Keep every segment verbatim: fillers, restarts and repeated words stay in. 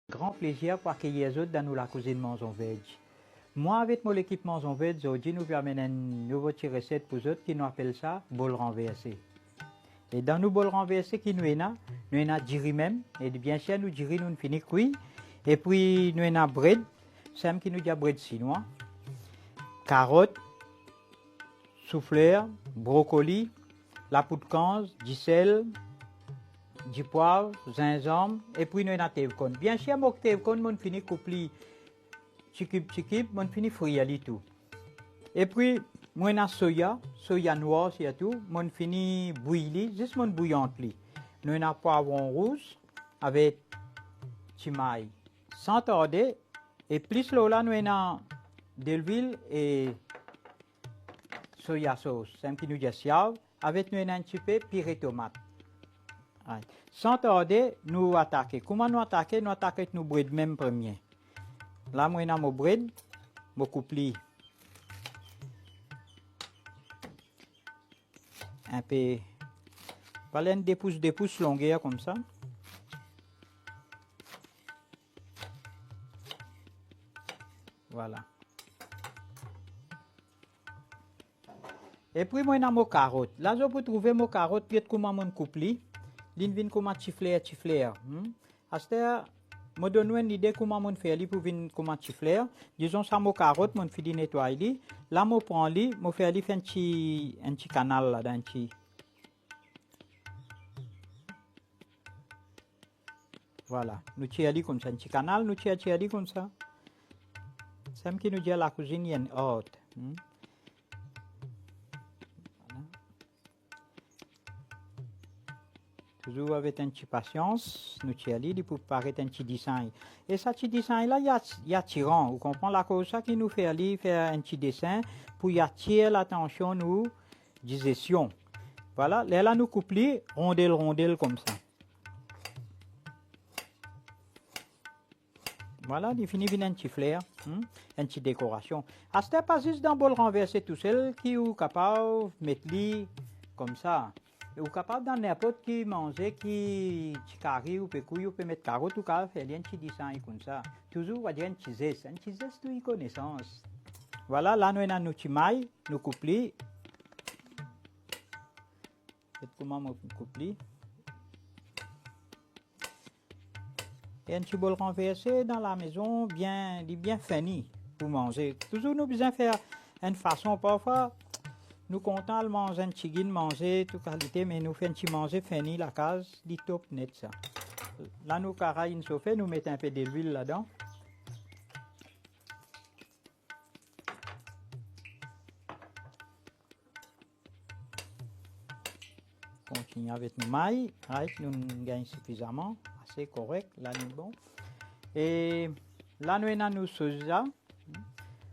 Gran plezir pou akeyir zot dan nou lakouzinn Manzon Veg. Mwa avek mo lekip Manzon Veg, zordi nou pe amenn enn nouvo ti reset pou zot ki nou apel sa bol ranverse. E dan nou bol ranverse ki nou ena, nou ena diri mem, e biensir nou diri nou fini kwi, epi nou ena bred, samem ki nou dir bred sinwa, karot, soufler, brokoli, lapoud kanz, disel, dipwav, zinzanm, epi nou ena tevkonn. Biensir, mo tevkonn, mo'nn fini koup li ti kib, ti kib, mo'nn fini frir li tou. Epi, mo ena soya, soya nwar sirtou, mo'nn fini bwi li, zis mo'nn bwi ant li. Nou ena pwavron rouz avek ti may. San tarde, e plis lor la, nou ena delwil e soya sos, samem ki nou dir siav, avek nou ena enn tipe pire tomat. Right. San tarde, nou atake. Kouma nou atake? Nou atake avek nou bred mem premie. La, mo ena mo bred, mo koup li enpe, vwala enn de pous, de pous longer koumsa. Vwala. Epi mo ena mo karot. La zot pou trouve mo karot, get kouma mo'nn koup li. Li'nn vinn kouma ti fler, ti fler. Hmm? Aster, mo donn ou enn lide kouma mo'nn fer li pou vinn kouma ti fler. Dizon sa mo karot, mo'nn fini netway li. La mo pran li, mo fer li fer enn ti, enn ti kanal ladan, enn ti. Vwala, nou tir li koumsa, enn ti kanal, nou tir, tir li koumsa. Samem ki nou dir lakouzinn, li enn art. Hmm? Vwala. Touzour avek enn ti pasians, nou tir li, li pou paret enn ti desin. E sa ti desin la, li at-, li atiran, ou konpran? Lakoz sa ki nou fer li, fer enn ti desin pou li atir latansion nou dizesion. Vwala, lerla nou koup li rondel, rondel koumsa. Vwala, li fini vinn enn ti fler, hmm, enn ti dekorasion. Aster pa zis dan bol ranverse tousel ki ou kapav met li koumsa. Ou kapav dan ninport ki manze, ki ti kari ou pe kwi, ou pe met karot, ou kapav fer li enn ti desin koumsa. Touzour, ou va dir enn ti zes, enn ti zes touy konesans. Vwala, la nou ena nou ti may, nou koup li. Get kouma mo koup li. E enn ti bol ranverse dan lamezon, bien, li bien funny pou manze. Touzour nou bizin fer enn fason, parfwa nou kontan al manz enn tigit manze tou kalite, me nou fer enn ti manze funny lakaz, li top net sa. La nou karay inn sofe, nou met enpe delwil ladan. Kontinie avek nou may, right, nou gagn sifizaman, ase korek, la li bon. E la nou ena nou soja,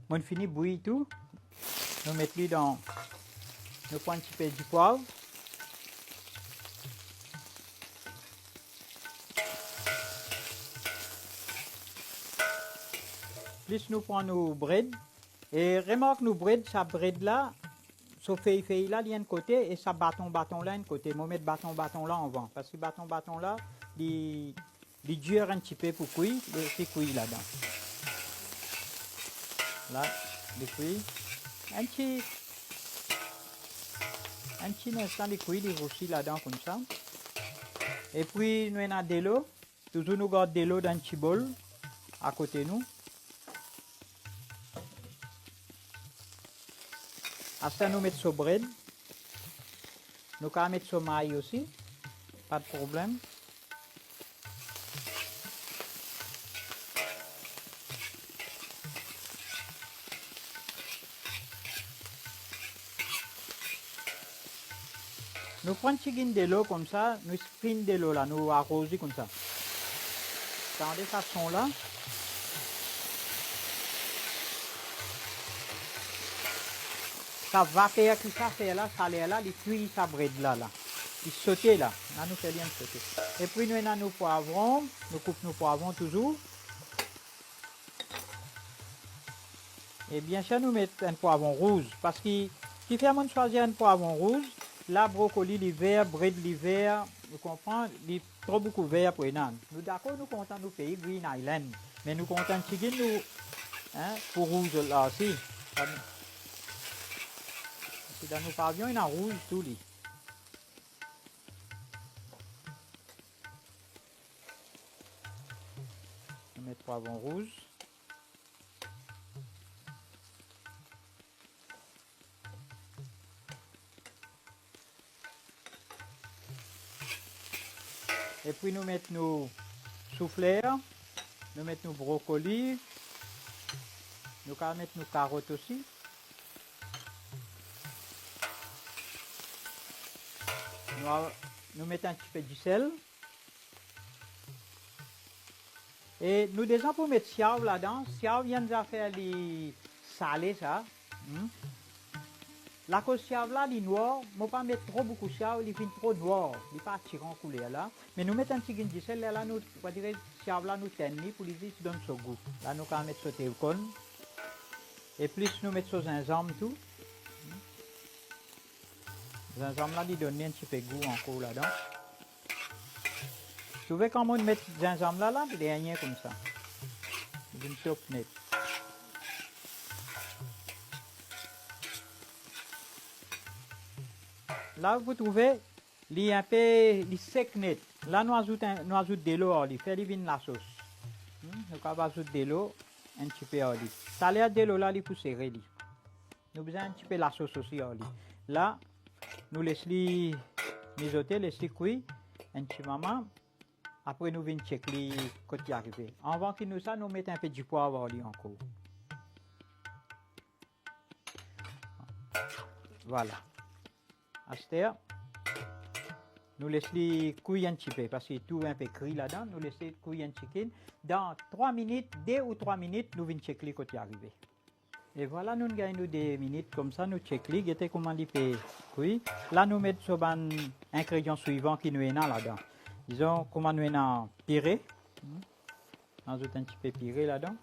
mo'nn fini bwi tou, nou met li dan, nou pran tipe dipwav. Plis nou pran nou bred, e remark nou bred, sa bred la, so fey fey la, li enn kote, e sa baton baton la enn kote. Mo met baton baton la anvan, parski baton baton la, li, li dir enn tipe pou kwi, li osi kwi ladan. La, li kwi. Enn ti, enn ti linstan li kwi, li rousi ladan koumsa. Epi nou ena delo. Touzour nou gard delo dan ti bol akote nou. Aster nou met so bred. Nou kapav met so may osi, pa de problem. Nou pran tigit delo koumsa, nou sprin delo la, nou aroz li koumsa. Tande sa son la. Sa vaper ki sa fer la, saler la, li kwi sa bred la, la. Li sote la. La nou fer li enn sote. Epi nou ena nou pwavron, nou koup nou pwavron touzour. E biensir nou met enn pwavron rouz, parski kifer mo'nn swazir enn pwavron rouz, la brokoli li ver, bred li ver, Nou konpran, li tro boukou ver pou ena. Nou dakor, nou kontan nou pei Green Island, me nou kontan tigit nou, hein, pou rouz la osi. Dan nou, parski dan nou pavion ena rouz tou li. Nou met pwavron rouz. Epi nou met nou soufler, nou met nou brokoli, nou kav met nou karot osi. Nou a-, nou met enn tipe disel. E nou deza pou met siav ladan. Siav enn zafer li sale sa. Hmm? Lakoz siav la li nwar, mo pa met tro boukou siav, li vinn tro nwar, li pa atiran kouler la. Me nou met enn tigit disel, lerla nou, on va dire, siav la nou tenn li pou li zis donn so gou. La nou kav met so tonton. E plis nou met so zinzam tou. Hmm? Zinzam la, li donn li enn tipe gou ankor ladan. Trouve kan mo met zinzam la, la, li dernie koumsa. Li vinn top net. La, ou trouve, li enpe, li sek net. La, nou azout enn, nou azout delo ar li, fer li vinn lasos. Hmm, nou kav azout delo, enn tipe ar li. Taler delo la, li pou sere li. Nou bizin enn tipe lasos osi ar li. La, nou les li mizote, les li kwi enn ti moman. Apre nou vinn chek li kot li arive. Anvan ki nou sa, nou met enpe dipwav ar li ankor. Vwala. Aster, nou les li kwi enn tipe, parski tou enpe kri ladan, nou les li kwi enn tikin. Dan trwa minit, de ou trwa minit, nou vinn chek li kot li arive. E vwala, nou gagn nou de minit koumsa, nou chek li, gete kouma li pe kwi. La, nou met so bann ingredian swivan ki nou ena ladan. Dizon, kouma nou ena pire, hmm, nou azout enn tipe pire ladan.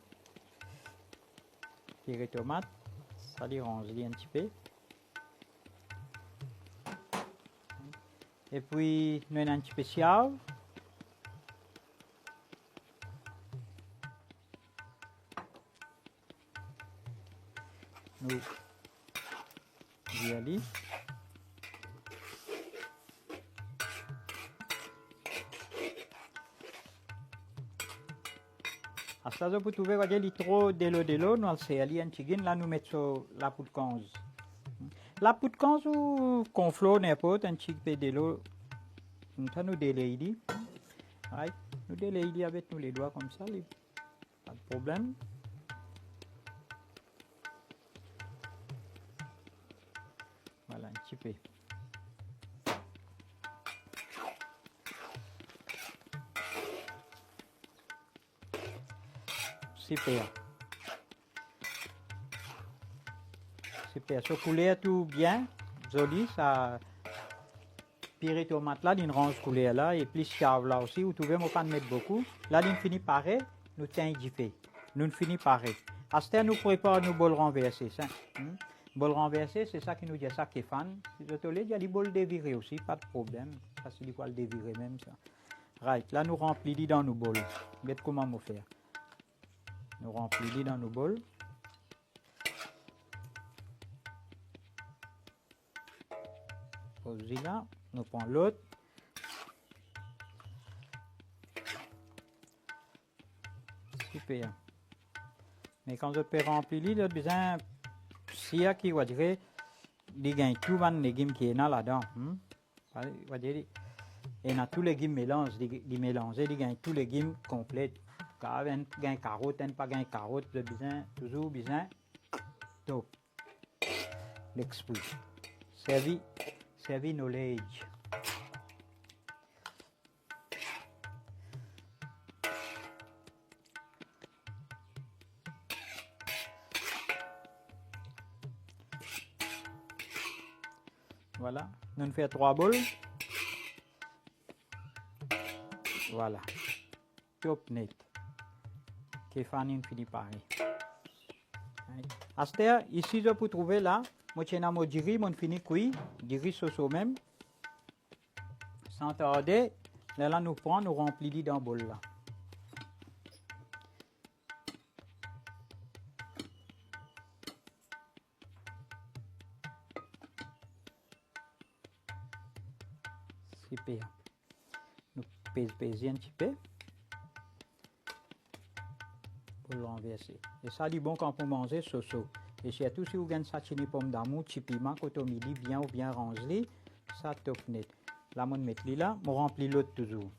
Pire tomat, sa li ranz li enn tipe. Epi, nou ena enn tipe siav. Nou vir li. Aster zot pou trouve, gete li tro delo delo, nou al ser li enn tigit, la nou met so lapoud kanz. Lapoud kanz ou konflor, ninport, enn tipe delo. Koumsa nou deley li. Right? Nou deley li avek nou ledwa koumsa, li pa de problem. Vwala, enn tipe. Siper. Siper. So kouler tou bien, zoli, sa pire tomat la, linn ranz kouler la, e plis siav la osi, ou trouve mo pa'nn met boukou. La linn fini pare, nou tegn dife. Nou'nn fini pare. Aster nou prepar nou bol ranverse, sa. Hmm? Bol ranverse, se sa ki nou dir sa kefann. Si zot oule dir li bol devire osi, pa de problem. Parski li pou al devire mem sa. Right, la nou ranpli li dan nou bol. Get kouma mo fer. Nou ranpli li dan nou bol. Poz li la, nou pran lot. Siper. Me kan zot pe ranpli li, zot bizin sir ki, on va dire, li gagn tou bann legim ki ena ladan, hmm? Sa, on va dire, li ena tou legim melanz, li, li melanze, li gagn tou legim konple. Kav enn gagn karot, enn pa gagn karot, zot bizin, touzour bizin top. Lespri. Servi, servi knowledge. Vwala, nou'nn fer trwa bol. Vwala. Top net. Kefann inn fini pare. Aster, isi zot pou trouve la, mo ti ena mo diri, mo'nn fini kwi, diri soso mem. San tarde, lerla nou pran, nou ranpli li dan bol la. Siper. Nou pez, pez li enn tipe. Pou ranverse. E sa, li bon kan pou manze soso. E sirtou si ou gagn satini pomdamour, ti piman, kotomili, bien ou bien ranz li, sa top net. La, mo met li la, mo ranpli lot touzour.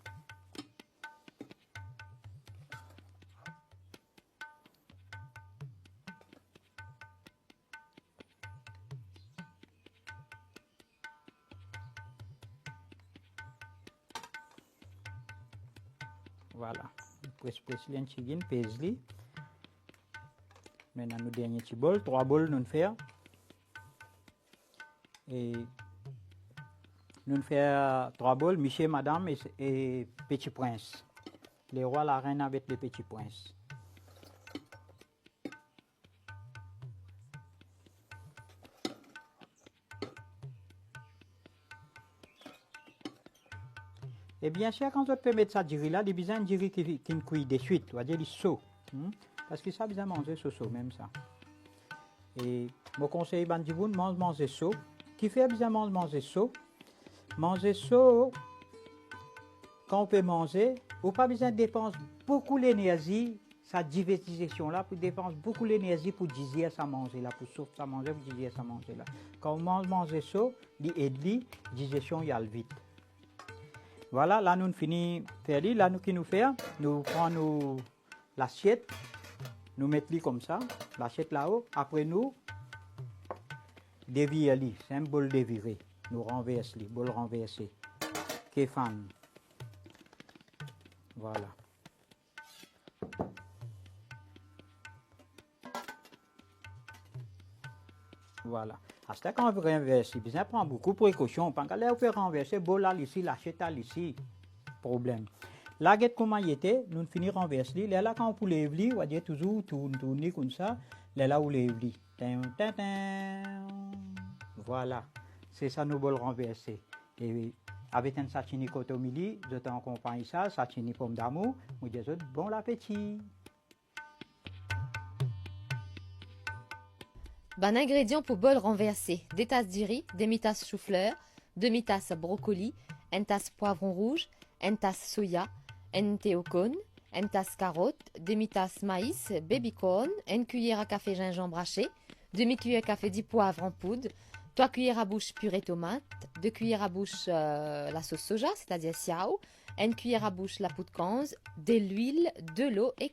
Vwala. Pres, pres li enn tigit, pez li. Nou ena nou dernie ti bol, trwa bol nou'nn fer. E nou'nn fer trwa bol, misie, madam e, e peti prins. Lerwa, larenn avek le peti prins. E biensir, kan zot pe met sa diri la, li bizin enn diri ki, ki'nn kwi deswit, setadir li so. Hmm? Parski sa bizin manze soso mem sa. E mo konsey bann dimoun, manz manze so. Kifer bizin manz manze so? Manze so, kan ou pe manze, ou pa bizin depans boukou lenerzi, sa dive-, dizesion la, pou depans boukou lenerzi pou dizer sa manze la, pou sof sa manze, pou dizer sa manze la. Kan ou manz manze so, li ed li, dizesion li al vit. Vwala, la nou'nn fini fer li. La nou, ki nou fer? Nou pran nou lasiet, nou met li koumsa, lasiet lao, apre nou devir li, se enn bol devire. Nou ranvers li, bol ranverse. Kefann. Vwala. Vwala. Aster kan ou ranvers li, bizin pran boukou prekosion. Pandan ler ou pe ranverse, bol al isi, lasiet al isi. Problem. La, get kouma li ete, nou'nn fini ranvers li. Lerla kan ou pou lev li, ou a dir touzour tourn, tourn li koumsa. Lerla ou lev li. Tin, tin, tin. Vwala. Se sa nou bol ranverse. E avek enn satini kotomili, zot akonpagn sa, satini pomdamour, mo dir zot bon lapeti. Bann ingredian pou bol ranverse: de tas diri, demi tas soufler, demi tas brokoli, enn tas pwavron rouz, enn tas soya, enn teokonn, enn tas karot, demi tas mais, baby corn, enn kuyer a kafe zinzanm rase, demi kuyer kafe dipwav an poud, trwa kuyer a bous pire tomat, de kuyer a bous, euh, lasos soja, setadir siaw, enn kuyer a bous lapoud kanz, delwil, delo ek